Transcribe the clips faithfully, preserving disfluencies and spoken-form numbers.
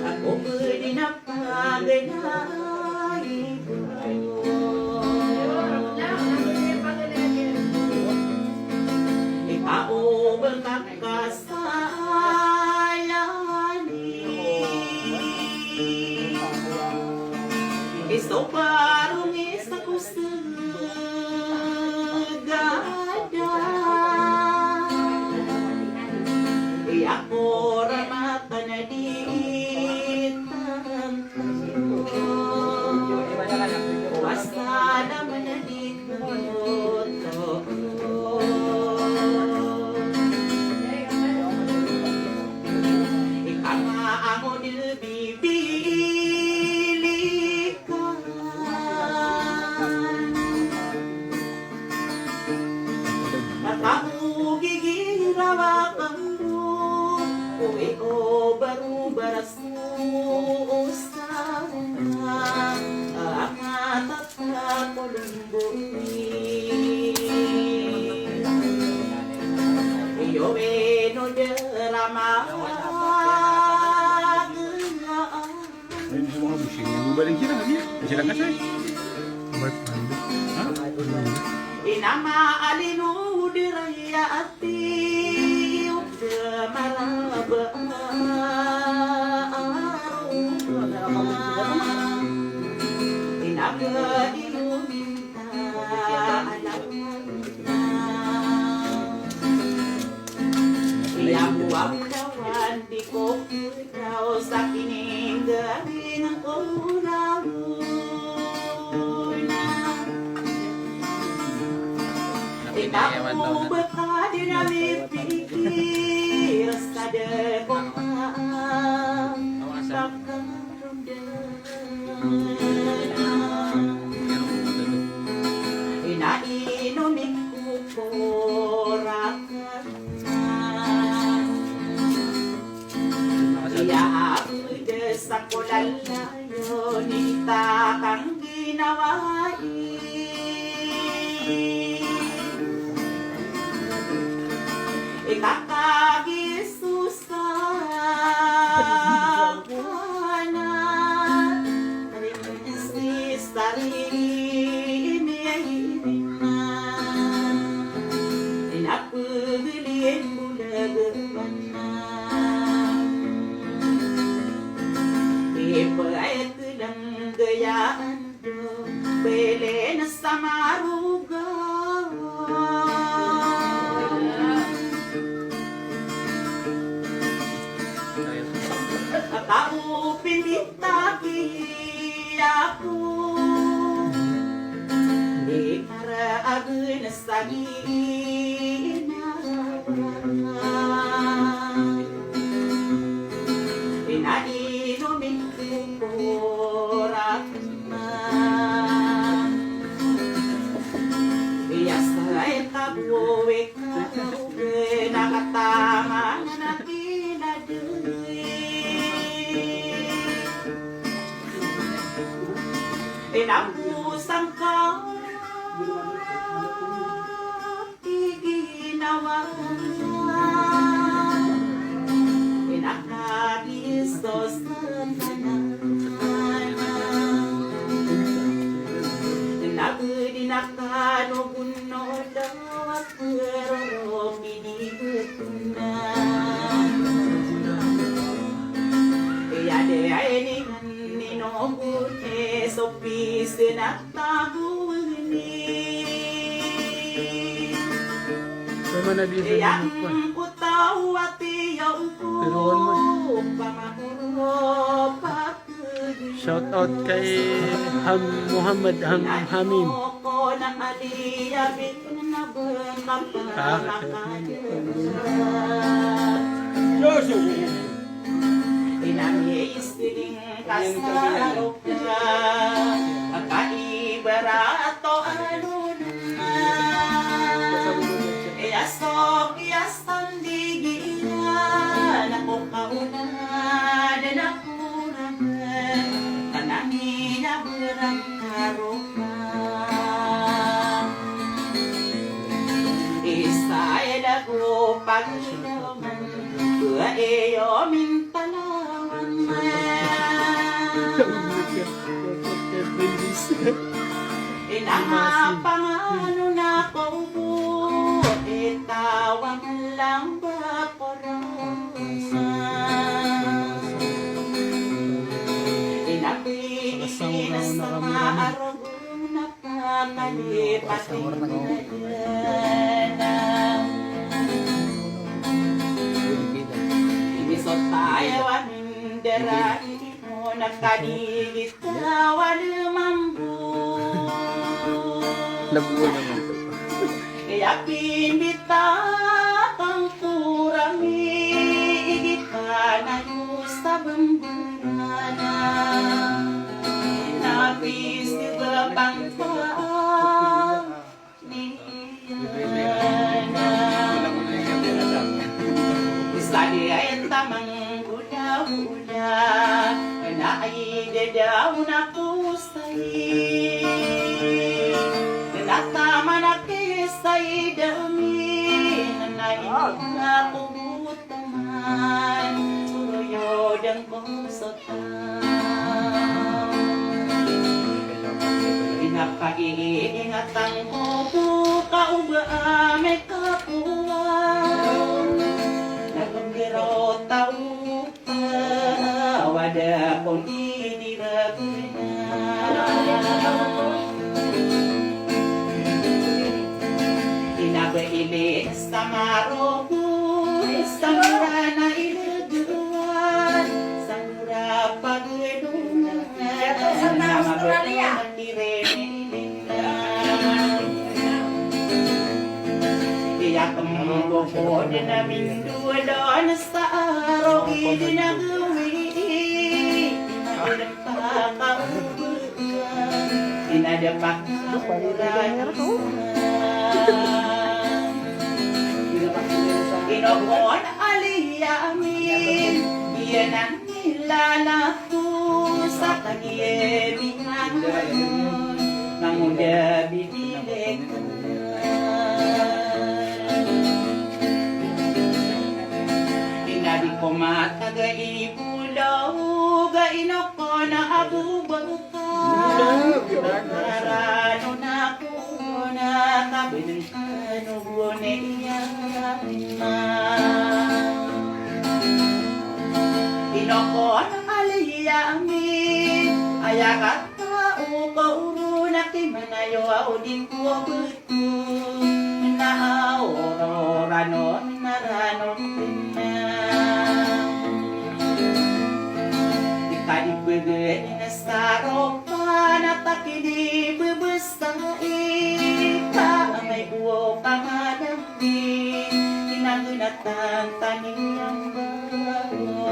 Ako pwede na paganay ko. Ikaw ba kasayanin? Iso parong isa ko sa gada. Iya ko ra makan di tangko. Basta naman di ko to. Ika nga ango di bibili. Makaogigiraw a kambo, oway o baro baras mo o sana, a matata ko lombo ni. Iyo ino derama. Ay, gusto mo nga busing. Yung baling sila, sabi niya. Sila kasi. Mark Andy. Ha? Ina maalin o di raya ati o di maraba. Ina maalin o di minta alam. Iya buwag lawan di ko Ikaw sa kininggaling ko na muna. Ikaw mo ba ka di na mipikir sa dako ka? Baka rumdam. Ina ino mikukurak. Iya, a pwede sa kolala, iyo ni takang ginawa i. Ikakagisusa kana. Rin si sarili ini ay ini na. Ina pwede liyan mo na gawin. Ipaet lang gayaan do, pwede na sa maruga. Ako pindit taki ako. Di para agen sa ginawa. Ina ino mikukurak na. Iya sa ikabuwi ka. Nakatama na kinadui. Inapusan ka iginawa. Inakagisos na kanana. Inagdi na kano guno daw. Rorok di di betuna. Iya de ay ni nino bute so pise na tabu ni. Iya ko taw ati yaw ko pamakuro pa. Shout out kay Ham, Muhammad Ham, Hamim. Ah, Kaibarat o alon na, iya so kiyas Sandigian ako kauna den ako ramen, tanami na berang karopa. Isa Ay lago pagdalaman, ba iyo mintalawan. Inapangano na ko bo, itawang lamba ko roma. Inapi, inasama, arog na Isa di ay tamang gula-gula, na ay dadaw na kusay. Na tama na kisay dami, na inakubot. Taman, suroyo dang ko so taw. Inapag-iingatan ko bo ka oba amay kapowa. Na pagkiro taw pa, wada kon di di rabina. Inaba ili sa marogo, sa mura na ilagwan, sa mura pagdungan, na mababa na kirene. Iya kembo ko dina mindulon sa aro i dina gawii. Inadapa. Inokon a liyamin, iyanan ilalaku sa kagiya binangon, mangoda bibilek. Inadi ko mataga i bulaw, ga inokon a abubakar. Karano na ko na kabinengkano gone iya. Inokon a liyamin, aya kata o kaoro na kimanayo a o di ko Na aoro rano na rano na. Di ka di pwede na sa ropa na takidi bebesai. Ka amay buo ka madami, inagenatan tani ang bago.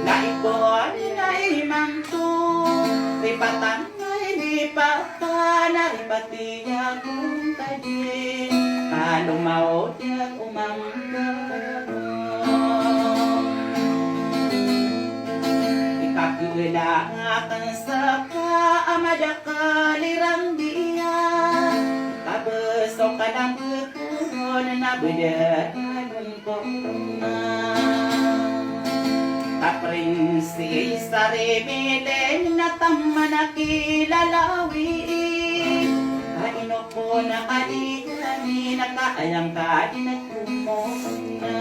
Na ipon na imanto, ripatan Ay di pa ka na di pa tiya kon tadi, ka lumaw diya ko mangga. Ikakilala nga kan sa ka a madakal i randiya, ka beso ka lang bekoron na beda. Kapring si Sari Milen na taman a kilalawi. Kaino ko na kadi kami na kaayang kadi na kumona.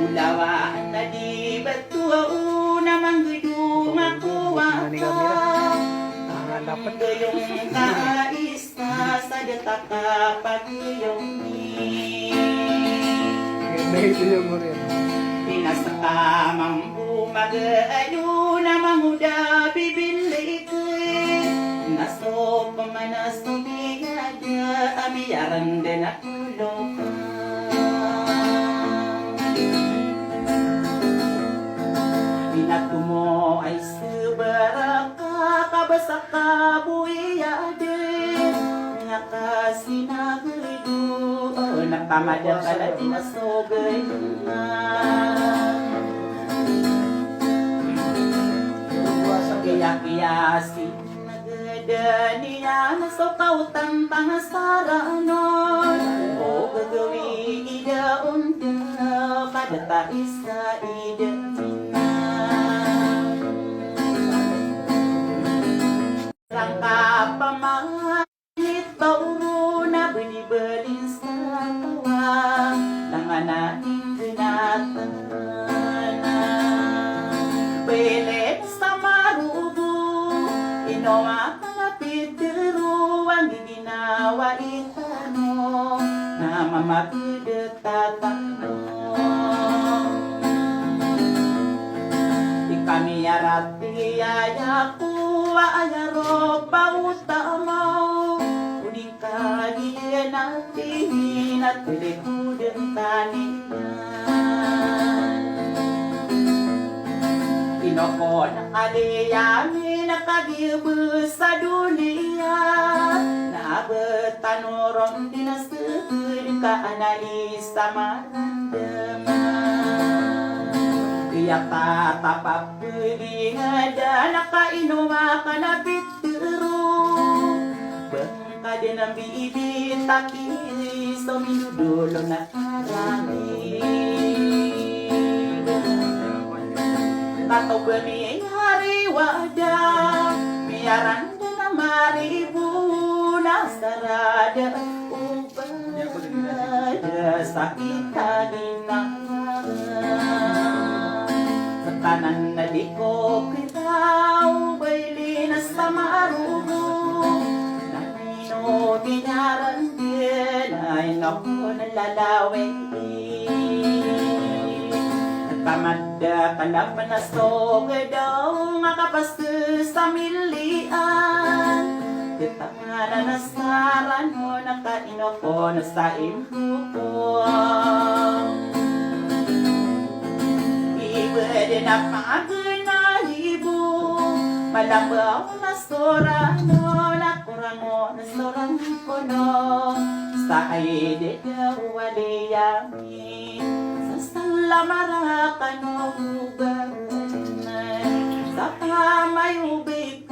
Bulawan na di batuwa o na manggedong ako waka. Ang gayong kais Sa, sa deta ka pagiyong ni. Ganda ito yung murin. Di na sa ka mambo mag-ayo na mangoda bibilik. Na so pamanas to biyada, a miyaran den a tolok. Di na tomo ay sebaraka, kabasa ka boya Nga ka sinagdo, na pamadakal a di na so gayma. Kiyakiya sinagdo, Da niyan so kaotan tano sa Rano, o gagawii da on da kada ta isa i da mina. Rangka pama ni taw ron a bni-bni sa tawa, langon a ingd na tana. Pele sa marogo, ino a kana pitero, a giginawa i tano na mamapd tatano. Di kami a rati aya ko a aya ro pa otama o, o di kagiya na tina tele ko dn kaniyan. Ino ko na kadi ami na kagiya bs sa doniya, na btano ron di na sgd ka ana i sa marandama. Iya ka tapapd i ngada na kaino a kana pitero. Bangka dn a mbibi taki so mindodolo na karami. Kato bni hari wada, miyaran dn a maribo na sarada o bada sa kita dina. Sekanan na di ko kita o baili na sa marogo. Na ino di niyaran di na ino ko na lalawi. Kamadakl a pn a so gdaw nga kapas sa milian. Ktanganan a sa Rano na kaino ko na sa imbo ko. Ibd na pagna ibo, malambaw na so Rano na korang o na so rang kono. Sa id da wali ami, sa salam a rakn o ba, sa pamayo bik